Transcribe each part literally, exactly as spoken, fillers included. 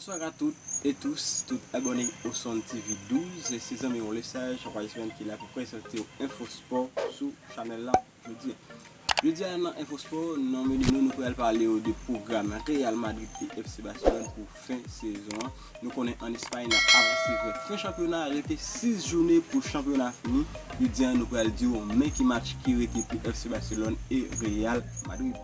Bonsoir à toutes et tous, tout abòne Osonn T V douz. Se zanmi w Lesage, Antoine Semaine ki la pou prezante w enfo spò sou chanèl la jodi a. Jodi a nan enfo spò, nan meni nou, nou pral pale w de pwogram Real Madrid e F C Barcelone pou fen sezon an. Nou konnen an Espay, n ap avanse vè fen chanpyona, rete sis jounen pou chanpyona fini. Jodi a, nou pral di w men ki match ki rete pou F C Barcelone e Real Madrid.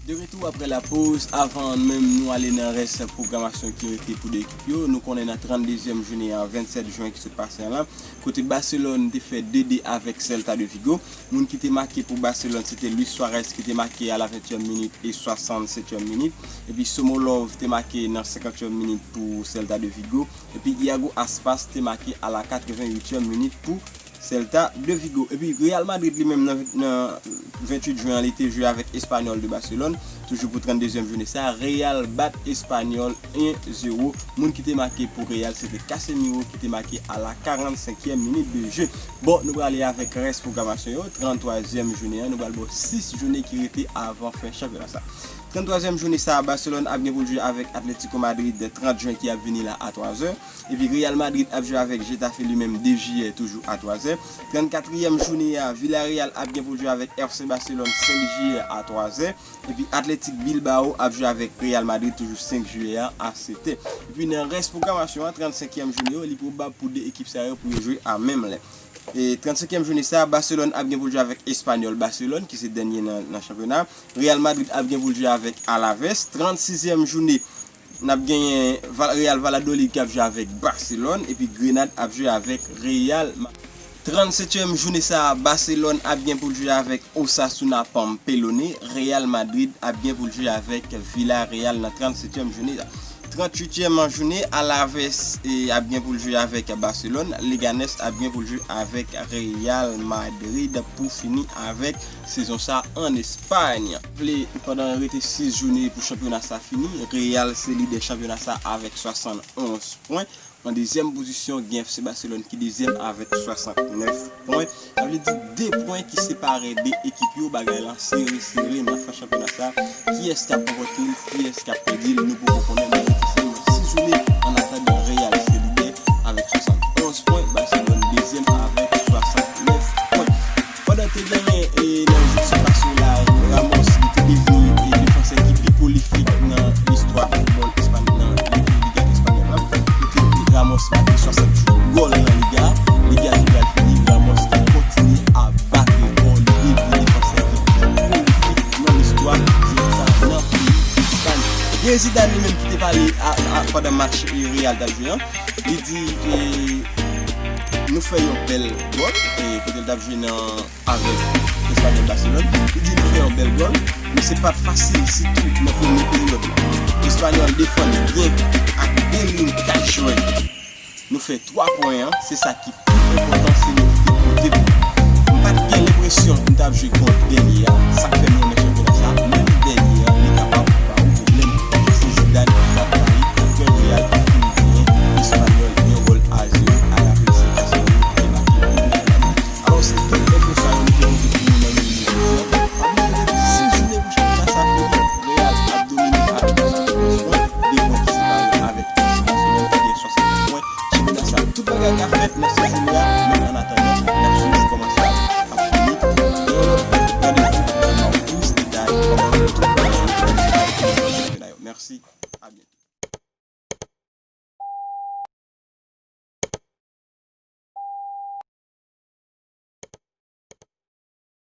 De retour après la pause, avan menm nou ale nan rès pwogramasyon ki rete pou de ekip yo, nou konnen nan tranndezyèm jounen an, vennsèt jen ki sot pase an la, kote Barcelone te fè de de avèk Celta de Vigo. Moun ki te make pou Barcelone, se te Luis Suarez ki te make a la ventyèm minit e swasannsetyèm minit. Epi Somolov te make nan senkantyèm minit pou Celta de Vigo. Epi Iago Aspas te make a la katrevenwityèm minit pou Celta de Vigo. Epi Real Madrid li menm nan, nan venntuit jen an, li te jwe avèk Espanyòl de Barcelone. Toujou pou tranndezyèm jounen sa, Real bat Espanyòl en zewo. Moun ki te make pou Real, se te Casemiro ki te make a la karannsenkyèm minit de jeu. Bon, nou prale avèk rès pwogramasyon yo. Tranntwazyèm jounen an, nou pral ba w sis jounen ki rete avan fen chanpyona sa. Tranntwazyèm jounen sa, Barcelone ap gen pou l jwe avèk Atlético Madrid trant jen ki ap vini la a twazè. Epi Real Madrid ap jwe avèk Getafe li menm de jiyè toujou a twazè. Trannkatriyèm jounen an, Villarreal ap gen pou l jwe avèk F C Barcelone senk jiyè a twazè. Epi Athletic Bilbao ap jwe avèk Real Madrid toujou senk jiyè a a setè. Epi nan rès pwogramasyon an, trannsenkyèm jounen yo, li pwobab pou de ekip sa yo pou yo jwe a menm lè. E trannsenkyèm jounen sa, Barcelone ap gen pou l jwe avèk Espanyòl Barcelone, ki se dènye nan, nan chanpyona. Real Madrid ap gen pou l jwe avèk Alaves. Trannsizyèm jounen, n ap genyen Val-, Real Valladolid k ap jwe avèk Barcelone, epi Grenade ap jwe avèk Real Ma-, trannsetyèm jounen sa a, Barcelone ap gen pou l jwe avèk Osasuna Pampelone, Real Madrid ap gen pou l jwe avèk Villarreal nan trannsetyèm jounen sa. Tranntuityèm jounen, Alaves, e, ap gen pou l jwe avèk Barcelone, Leganes ap gen pou l jwe avèk Real Madrid pou fini avèk sezon sa an Espay. Raple, pandan rete sis jounen pou chanpyona sa fini, Real se lidè chanpyona sa avèk swasannonz pwen. An dezyèm pozisyon, gen F C Barcelone ki dezyèm avèk swasantnèf pwen. Sa vle di de pwen ki separe de ekip yo, bagay lan sere, sere nan fen chanpyona sa. Kiyès k ap ranpòte l, kiyès k ap pèdi l, nou poko konnen, men rete sèlman sis jounen an atandan Real se lidè avèk swasannonz pwen, Barcelone dezyèm avèk swasantnèf pwen. Pandan te genyen, e, nan jou ki sot pase yo la, Ramos li te devni, e, defansè ki pi prolifik nan listwa foutbòl espanyòl, nan Liga Espanyòl la. Kote Ramos make swasanntuit gòl nan Liga, Liga ki pral fini, Ramos te kontinye ap bat rekò, li devni defansè ki pi prolifik nan listwa jwèt sa nan peyi Espay. Gen Zidane li menm ki te pale a, a, pandan match, e, Real t ap jwe an. Li di, e, nou fè yon bèl gòl, e, kote l t ap jwe nan avèk Espanyòl Barcelone. Li di nou fè yon bèl gòl, men se pa t fasil, sitou nan premye peryòd la. Espanyòl defann byen ak de liy, kat jwè. Nou fè twa pwen an, se sa ki pi enpòtan, se nou ki te pote pou nou. M pa t gen lenpresyon m t ap jwe kont dènye a, sa k fè nou renmen chanpyona sa, menm dènye a, li kapab ba ou pwoblèm. Se Zidane ki t ap pale, kè Real ki fin genyen Espanyòl yon gòl a zewo, a la pèsi Casemiro ki te make pou Real Madrid. Alò, se tout enfo sa yo nou te pote pou nou nan jounen jodi a. Pa bliye rete sis jounen pou chanpyona sa fini. Real ap domine avèk swasannonz pwen, de pwen ki separe avèk Barcelone ki gen swasannonz pwen. Chanpyona sa, tout bagay ka fèt nan sis jounen an, men an atandan, n ap swiv kòman sa ap fini. E yon lòt randevou nan Map Plus Detay, kòman tout bagay yo fini nan chanpyona yo. Mèsi.